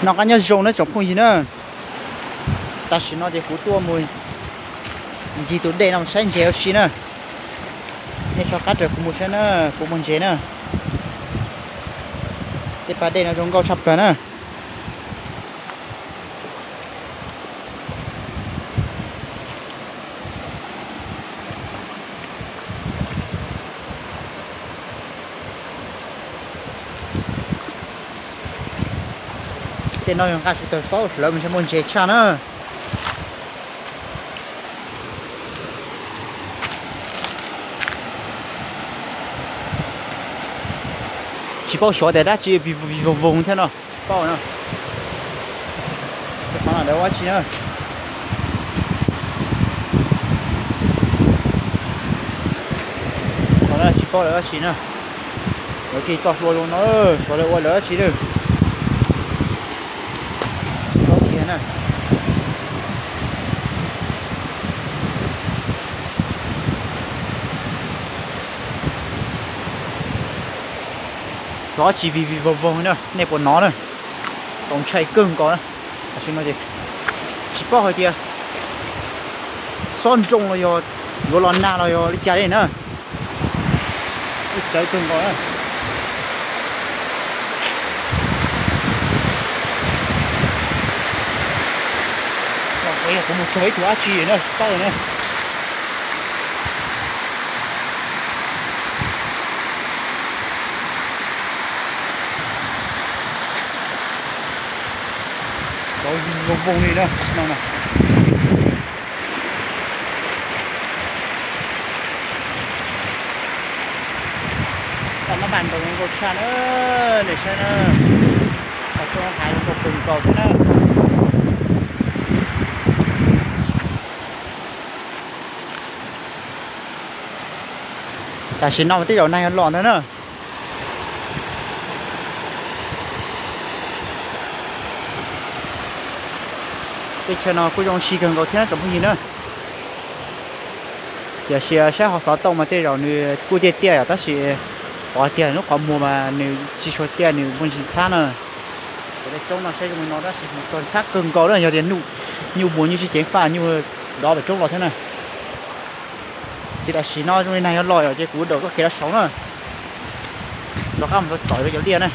Noj qab nyob zoo nawb tsoom phooj ywg na. Tam sim no ces kuv tuaj mus ncig tus dej no saib ntses ua si na. Nej soj qab raws kuv mus saib na, kuv muaj ntses na. Tej pas dej no zoo nkauj tshaj plaws na. Tej no yog nqaj tsuj tawg xob hlawv mas ntshe muaj ntses tshaj na. Tsis paub xyov tias dab tsi vij vog voog thiab no. Tsis paub na. Qhov no lawv ua dab tsi na. Qhov no tsis paub lawv ua dab tsi na. Lawv tig txoj hlua zoo no, xyov lawv ua lawv dab tsi na. Tsis paub kiag na. Xyov dab tsi vij vog voog na, nej puas hnov na. Txaus ntshai kawg nkaus na. Tam sim no ces tsis paub hais tias xob nroo los yog yuav los nag los yog li cas li na. Ub, txawv kawg nkaus na. Yog kuv mus txog ib tug dab tsi na, tsis paub na. Txaus zoo voog li na no na. Tau mab npam nkaus zoo nkauj tshaj na, nej saib na. Tau roob hav zoo nkauj kawg nkaus thiab na. Tam sim no mas tej zaum nag yuav los ntag na. Teb chaws no kuj zoo ua si kawg nkaus thiab tsoom phooj ywg na. Tiam sis saib hauv xov tooj mas tej zaum nws kuj tiaj tiaj yom, tab sis qhov tiag lub qhov muag mas nws tsis tshua tiaj, nws muaj ntsis ntxhab na. Cov dej roob no saib zoo li no tab sis mus txog ntxhab kawg nkaus na, yog tias nyuj muag nyuj tsis ceev faj nyuj dov pem roob los thiab na. Ces tam sim no zoo li nag yuav los yom, ces kuv dawm txoj kev los saud na. Rov qab mus txog tom cov liaj na.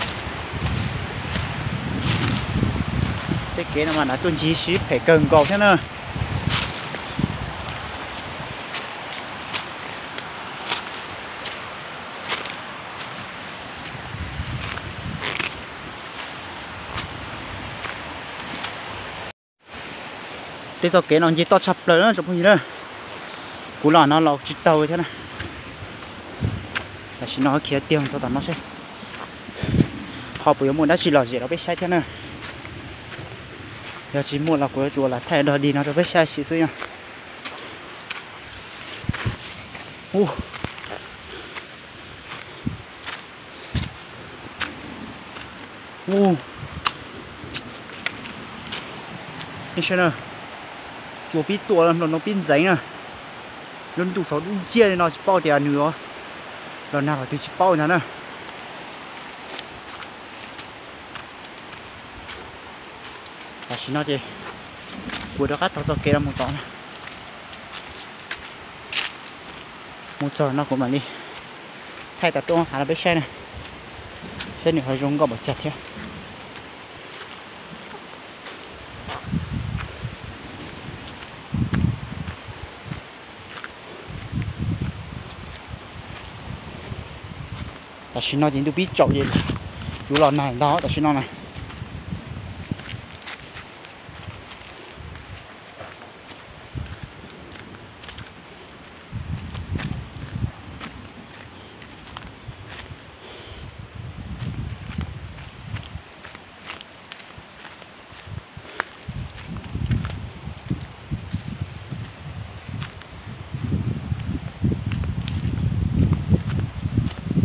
Tej kev no mas nav tuaj ncig sib phem kawg nkaus thiab na. Tej txoj kev no ncig toj tshaj plaws na tsoom phooj ywg na. Kuv los no los tsis taug thiab na. Tam sim no khiav tiag txog tom no seb ho puas yuav muaj dab tsi lom zem rau peb saib thiab na. Yog tsis muaj los kuv yuav tsum lam thaij dog dig no rau peb saib sim xwb yog. Ub, ub, nej saib na, tsuas pib tuaj los nploos no pib ntxeev na. Lub ntuj tsaus dub nciab li no tsis paub tias nws los nag los twg tsis paub ntag na. Tam sim no ces kuv rov qab taug txoj kev los mus tom na. Mus txog no kuv mam li thaij tau roob hav rau peb saib na, saib nws ho zoo nkauj npaum cas thiab. Tam sim no ces ntuj pib tsaus ces yuav los nag ntag tam sim no na.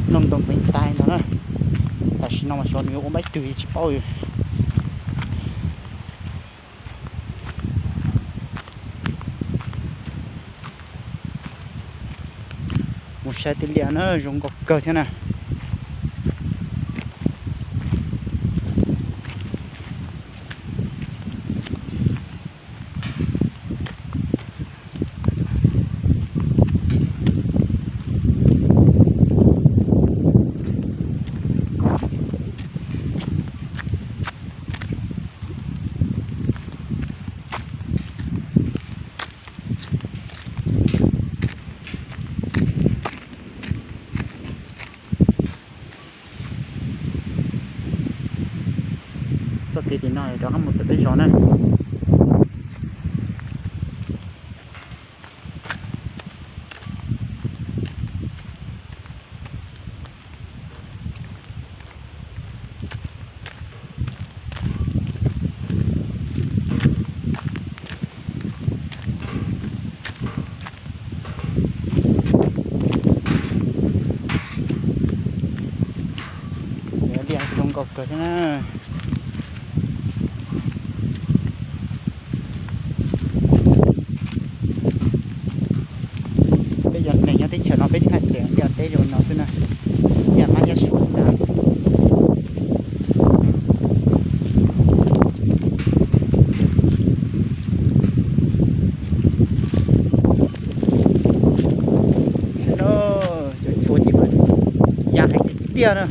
Nploos ntoo ntxeev tas ntag na. Tam sim no mas xyov nws yuav ua npaib twg tsis paub li. Mus saib tej liaj na zoo nkauj kawg thiab na. Txoj kev tim no rov qab mus tom peb zos na. Liaj zoo nkauj kawg thiab na. Peb cov neeg nyob teb chaws no peb tsis haj tseem liaj teb zoo no xwb na, liaj mab liaj suav xwb ntag. Saib na, cov tsua ces mas ya heev tiag tiag na.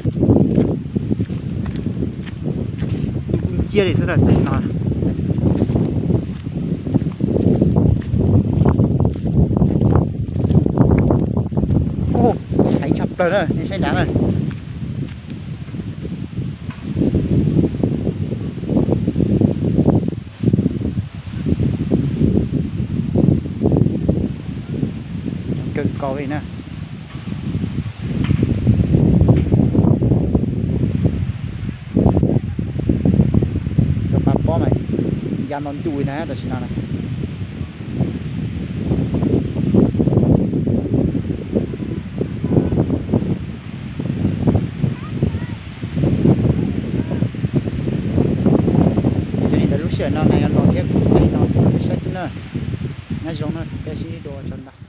Ntuj kuj nciab li xwb na tam sim no. Heev tshaj plaws na, nej saib nrad na. Kawg nkaus li na. Cov pa pob mas ya nto ntuj li na tam sim no na. Cov neeg ntawm lub sij hawm no na yog los thiab kuv thaij no rau peb saib xwb na. Nyob zoo na, peb sib ntsib dua tsau ntau.